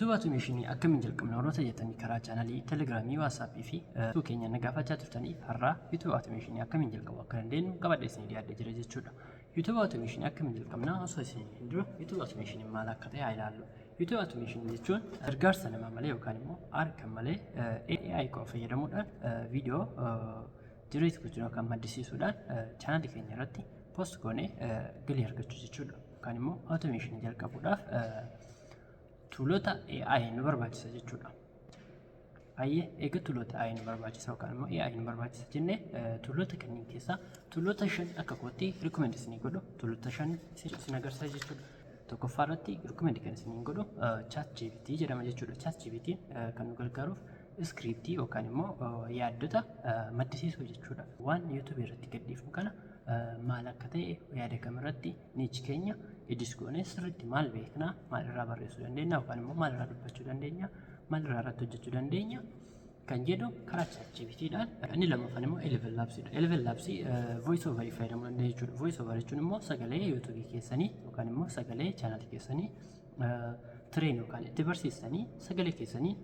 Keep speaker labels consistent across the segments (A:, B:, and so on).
A: YouTube automation akkamiin jalqabna warroota jettanii karaa chaanalii Telegiraamii, Waatsaappii fi YouTube keenya na gaafachaa turtaniif, har'aa YouTube automation akkamiin jalqabu akka dandeenyu qabadhee isinii dhiyaadhee jira jechuudha. YouTube automation akkamiin jalqabna osoo isin hin dura, YouTube automation maal akka ta'e haa ilaallu. YouTube automation jechuun gargaarsa namaa malee yookaan immoo harka malee AI qofa fayyadamuudhaan viidiyoo generate gochuun yookaan maddisiisuudhaan chaanalii keenya irratti post goonee galii argachuu jechuudha. Yookaan immoo automation jalqabuudhaaf toolota AI nu barbaachisa jechuudha. Baay'ee eega toolota AI nu barbaachisa yookaan immoo AI nu barbaachisa jennee, toolota kanneen keessaa toolota shan akka kootti recommend isinii godhu, toolota shan isin agarsiisa jechuudha. Tokkoffaa irratti recommend kan isiniin godhu ChatGPT jedhama jechuudha. ChatGPT kan nu gargaaruuf scriptii yookaan immoo yaaddota maddisiisuu jechuudha. Waan YouTube irratti gadhiifnu kana maal akka ta'e, yaada kamirratti niche keenya edit goonee sirriitti maal beeknaa, maal irraa barreessuu dandeenya yookaan immoo maal irraa dubbachuu dandeenya, maal irraa irratti hojjechuu dandeenya kan jedhu karaa ChatGPTdhaan. Inni lammaffaan immoo Eleven Labsidha. Eleven Labs voice over fayyadamuu dandeenya jechuudha. Voice over jechuun immoo sagalee YouTube keessanii yookaan immoo sagalee chaanalii keessanii train yookaan itti barsiistanii sagalee keessanii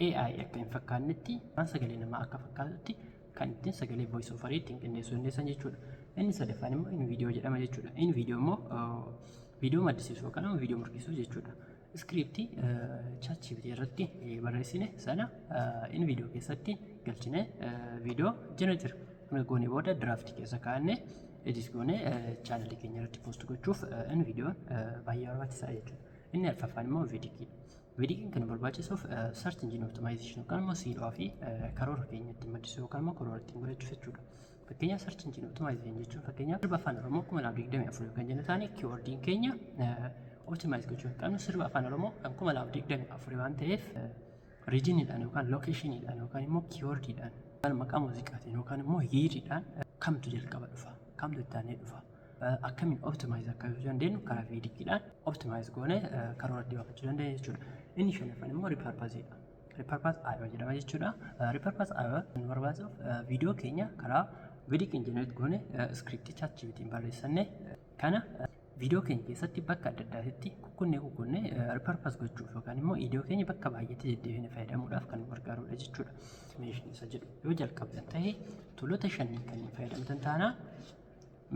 A: AI akka hin fakkaannetti, waan sagalee namaa akka fakkaatutti kan ittiin sagalee voice over ittiin qindeessuu dandeessan jechuudha. Inni sadaffaan immoo InVideo jedhama jechuudha. InVideo immoo viidiyoo maddisiisuu yookaan immoo viidiyoo murkisuu jechuudha. Scriptii ChatGPT irratti barreessine sana InVideo keessatti galchine viidiyoo generate goonee booda draftii keessa kaa'annee edit goonee chaanalii keenya irratti post gochuuf InVideon baay'ee barbaachisaa jechuudha. Inni arfaffaan immoo vidIQdha. vidIQn kan nu barbaachisuuf search engine optimization yookaan immoo SEO fi karoora keenya ittiin maddisiisuu yookaan immoo karoora ittiin godhachuuf jechuudha. Fakkeenyaaf, search engine optimization jechuun, fakkeenyaaf, sirba Afaan Oromoo 2024 kan jennu taane, keywordiin keenya optimize gochuu hin qabnu sirba Afaan Oromoo kan 2024 waan ta'eef, regioniidhaan yookaan locationiidhaan yookaan immoo keywordiidhaan, maqaa muuziqaatiin yookaan immoo yeariidhaan kamtu jalqaba dhufa, kamtu itti aanee dhufa, akkamiin optimize akka gochuu dandeenyu karaa vidIQdhaan optimize goonee karoora itti baafachuu dandeenya jechuudha. Inni shanaffaan immoo Repurposedha. Repurpose IO jedhama jechuudha. Repurpose IO nu barbaachisuuf viidiyoo keenya karaa vidIQn generate goone, scriptii ChatGPT'n barreessanne kana viidiyoo keenya keessatti bakka adda addaatti kukkunnee kukkunnee repurpose gochuuf yookaan immoo viidiyoo keenya bakka baay'eetti deddeebinee fayyadamuudhaaf kan nu gargaarudha jechuudha. Meeshaan isa jedhu yoo jalqabdan ta'e, toolota shaniin kanneen fayyadamtan taanaan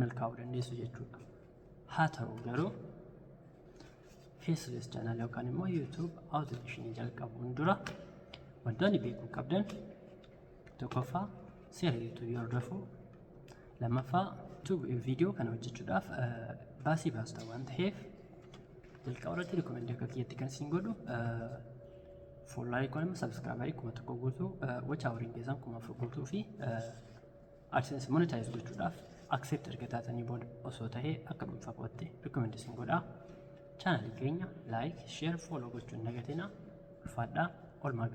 A: milkaa'uu dandeessu jechuudha. Haa ta'u garuu, faceless channel yookaan immoo YouTube automation jalqabuun dura wantoonni beekuu qabdan: tokkoffaa, seera YouTube hordofuu; lammaffaa, YouTube viidiyoo kana hojjechuudhaaf baasii baasta waan ta'eef, jalqaba irratti recommend akka kiyyatti kan isin godhu followerii kun immoo subscriberii 1000 guutuu, watch houriin keessan 4000 guutuu fi AdSense monetize gochuudhaaf accept erga taatanii booda osoo ta'ee akka dhuunfaa kootti recommend isin godha. Chaanalii keenya like, share, follow gochuun dagatina. Ulfaadhaa, olmaa.